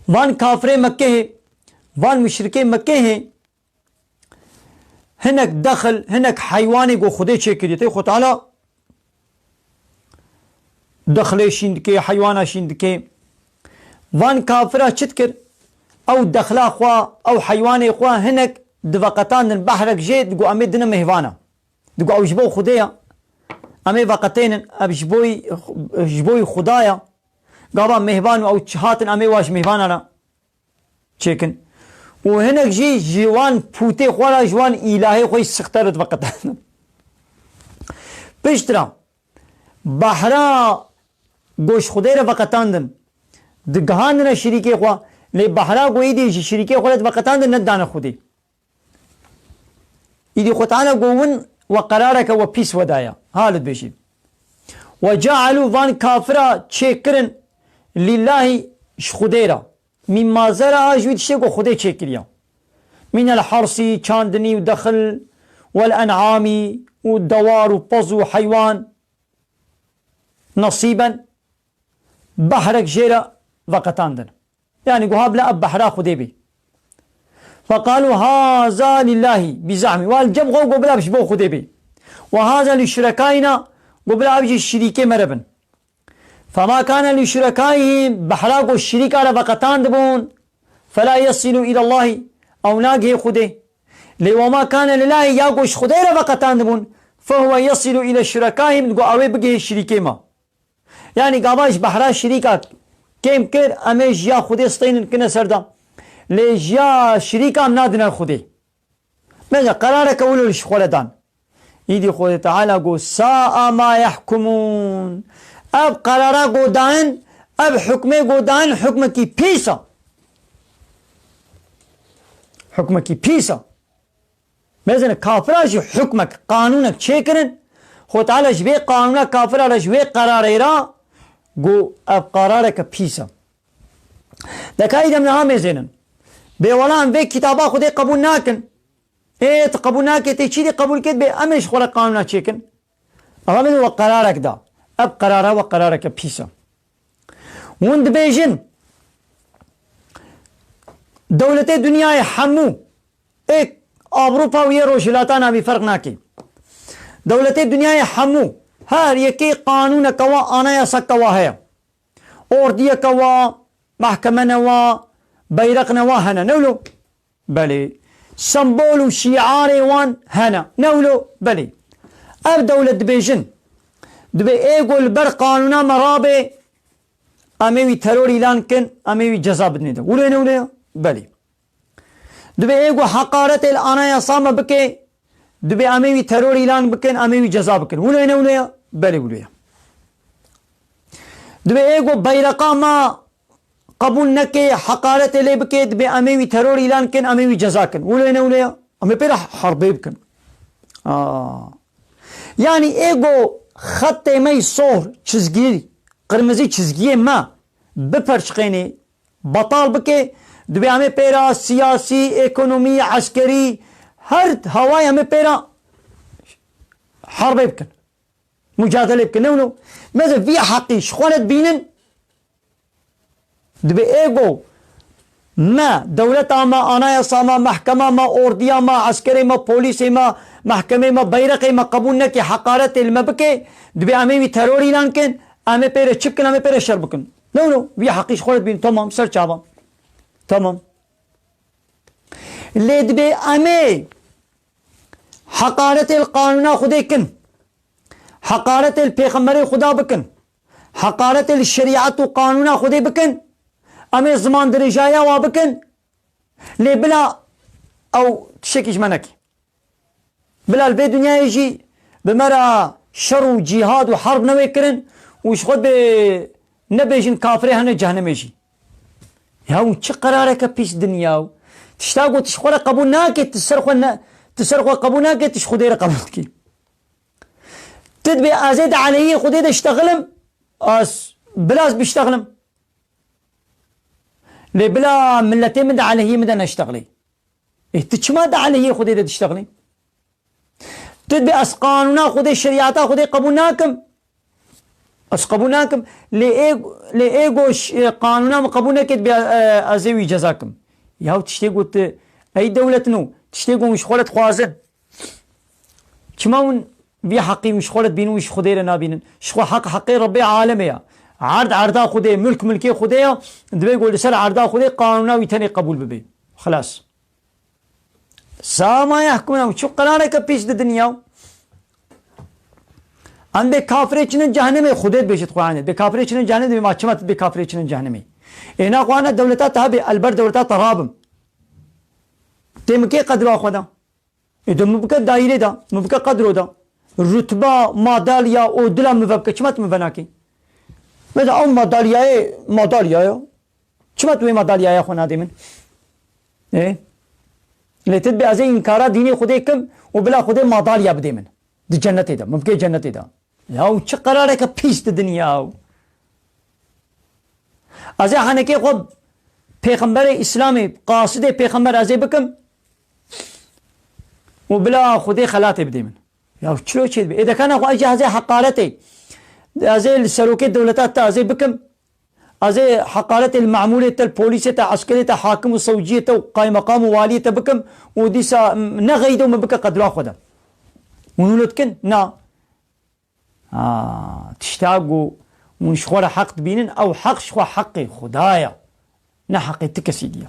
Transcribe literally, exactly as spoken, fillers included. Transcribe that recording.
Van kafirê Mekkehê, van muşrikê Mekkehê hinek dexil, hinek heywanê go Xwedê çêkiriye. Tê Xwe Teala dexilê şîn dike, heywana şîn dike. Van kafira çi dikir? Ew dexila xwe, ew heywanê xwe hinek diveqetandin, behrek jê digo, "Em ê dine mêhvana." Digo, "Ew ji bo Xwedê ya. Em ê veqetênin, ev ji bo, ji bo Xuda ya." Gava mêhvan û ew çi hatin, em ê wa ji mêhvana re çêkin. Û hinek jî ji wan pûtê xwe re, ji wan îlahê xwe yî sixte re diveqetandin. Piştre behra go ji Xwedê re veqetandin, digihandine şirîkê xwe, lê behra go îdî ji şirîkê xwe re diveqetandin, nedane Xwedê. Îdî Xwe Teala go win we qerareke we pîs we daye. Ha li dibêjî. "Ve cealû", van kafira çêkirin, "lillahî", ji Xwedê re. "Mîmma zera", ji wî tiştê ku Xwedê çêkiriya. "Mînel harsî", çandinî û dexil, "wel en'amî", û dewar û pez û heywan, "nesîben", behrek jê re veqetandin. Yanî, go ha bila ev behra Xwedê bê. "Feqalû haza lillahî bi zahmî." Wal cem xwe go bila ji bo Xwedê bê. "Ve haza li şurekayna", go bila ev jî şirîkê me re bin. "Fema kane li şurekayhîm", behra go şirîka re veqetandibûn, "fela yesilu îlellahî", ew nagihê Xwedê. Lê "wema kane lillahî", ya go ji Xwedê re veqetandibûn, "fehuwe yesilu île şurekayhîm", go ew ê bigihê şirîkê me. Yanî gava ji behra şirîka kêm kir, em ê ji ya Xwedê steynin kine ser de. Lê ji ya şirîka em nadine Xwedê. Mesela qerareke wilo li ji xwe re dan. Îdî Xwedê Teala got, "Sa'a ma yahkumun." Ev qerara go dayin, ev hukmê go dayin, hukmekî pîs e. Hukmekî pîs e. Mezin kafira jî hukmek, qanûnek çêkirin. Xwe Teala ji vê qanûna kafira re, ji vê qerarê re got, ev qerareke pîs e. Dekayî dem niha mêzênin. Bê wela em vê kitaba Xwedê qebûl nakin. Ê, tu qebûl nakê, tê çî dî qebûl kê, bê em ê ji xwe re qanûna çêkin. Ewa min we qerarek da. Ev qerara we qerareke pîs e. Hûn dibêjin, dewletê dinyayê hemû, ê Ewropa û yê Rojhilata navî ferq nake. Dewletê dinyayê hemû, her yekê qanûneke wa, anayasake wa heye. Ordiyeke wa, mehkeme ne wa, beyreq ne wa hene, ne wilo? Belê. Sembol û şiarê wan hene, ne wilo? Belê. Ev dewlet dibêjin, dibê ê go li ber qanûna me rabe, em ê wî teror îlan kin, em ê wî ceza bidinê de. Wilo ne wilo ya? Belê. Dibê ê ku heqaretê li anayasa me bike, dibê em ê wî teror îlan bikin, em ê wî ceza bikin. Wilo ne wilo ya? Belê wilo ya. Dibê ê ku beyreqa me qebûl neke, heqaretê lê bike, dibê em ê wî teror îlan kin, em ê wî ceza kin. Wilo ne wilo ya? Em ê pê re herbê bikin. Aa. Yanî ê ku xetê me yî sor, çizgî, qirmizî çizgiyê me biperçqênê, betal bike, dibê em ê pê re siyasî, ekonomî, eskerî, her hawayê em ê pê re herbê bikin. Mucadelê bikin. Ne wilo? Meze vî heqî ji xwe re dibînin, dibê ê go me, dewleta me, anayasa me, mehkema me, ordiya me, eskerê me, polîsê me, mehkemê me, beyreqê me qebûl neke, heqaretê li me bike, dibê em ê wî teror îlan kin, em ê pê re çi bikin, em ê pê re şer bikin. Ne wilo? Vî heqî ji xwe re dibînin. Tamam, ser çavan. Tamam. Lê dibê em ê heqaretê li qanûna Xwedê kin, heqaretê li pêxemberê Xuda bikin, heqaretê li şerîet û qanûna Xwedê bikin, em ê ziman dirêjaya wa bikin, lê bila ew tiştekî ji me neke. Bila li vê dinyayê jî bi me re şer û cîhad û herb newê kirin û ji xwe bê nebêjin kafirê hene cehennemê jî. Ya hûn çi qerareke pîs dinya û tişta ku tu ji xwe re qebûl nakê, tu ser xwe ne, tu ser xwe qebûl nakê, tu ji Xwedê re qebûl dikî. Tu dibê ez ê di aleyhê Xwedê de ştexilim, ez bila ez biştexilim. Lê bila miletê min di aleyhê min de neştexilê. Ê, tu çima di aleyhê Xwedê de diştexilî? Tu dibê ez qanûna Xwedê, şerîeta Xwedê qebûl nakim. Ez qebûl nakim. Lê ê, lê ê go ş-, e, qanûna min qebûl neket bê, e, ez ê wî ceza kim. Ya tiştê got, e, ey dewletino, tiştê got ji xwe re dixwazin. Çima hûn vî heqî wî ji xwe re dibînin, wî ji Xwedê re nabînin? Ji xwe heq heqê Rebbê alemê ya. Erd erda Xwedê, milk milkê Xwedê ya. Divê ku li ser erda Xwedê qanûna wî tenê qebûl bibe. Xilas. Sama yahkumuna, çi qerareke pîs di dinya. Em bê kafirê çinin cehennemê, Xwedê dibêjit Qur'anê. Bê kafirê çinin cehennemê, dibê ma çima tu bê kafirê çinin cehennemê. Ê na Qur'ana dewleta te hebê, el ber dewleta te rabim. Tê min kê qedra xwe da? Ê de min bike daîrê de, min bike qedro de. Rutba, madalya, odila min vebike, çima tu min venakî? Mesela ew madalyayê, madalya ya. Çima tu wê madalyaya xwe nadê min? Ê? Lê tu dibê ez ê înkara dînê Xwedê kim û bila Xwedê madalya bidê min. Di cennetê de, min bike cennetê de. Ya çi qerareke pîs di dinya. Ez ê henekê xwe pêxemberê Îslamê, qasidê pêxember ez ê bikim û bila Xwedê xelatê bidê min. Ya çilo çê dibe? Ê dekana xwe ez ê heqaretê. Ez ê li serokê dewleta te ez ê bikim. Ez ê heqaretê li memûrê te, li polîsê te, eskerê te, hakim û sewciyê te û qaymeqam û waliyê te bikim û dîsa, m-, ne xeyde û min bike qedra xwe de. Hûn wilo dikin? Na. Ha, tişta ku hûn ji xwe re heq dibînin, ew heq ji xwe heqê Xuda ye. Ne heqê ti kesî diye.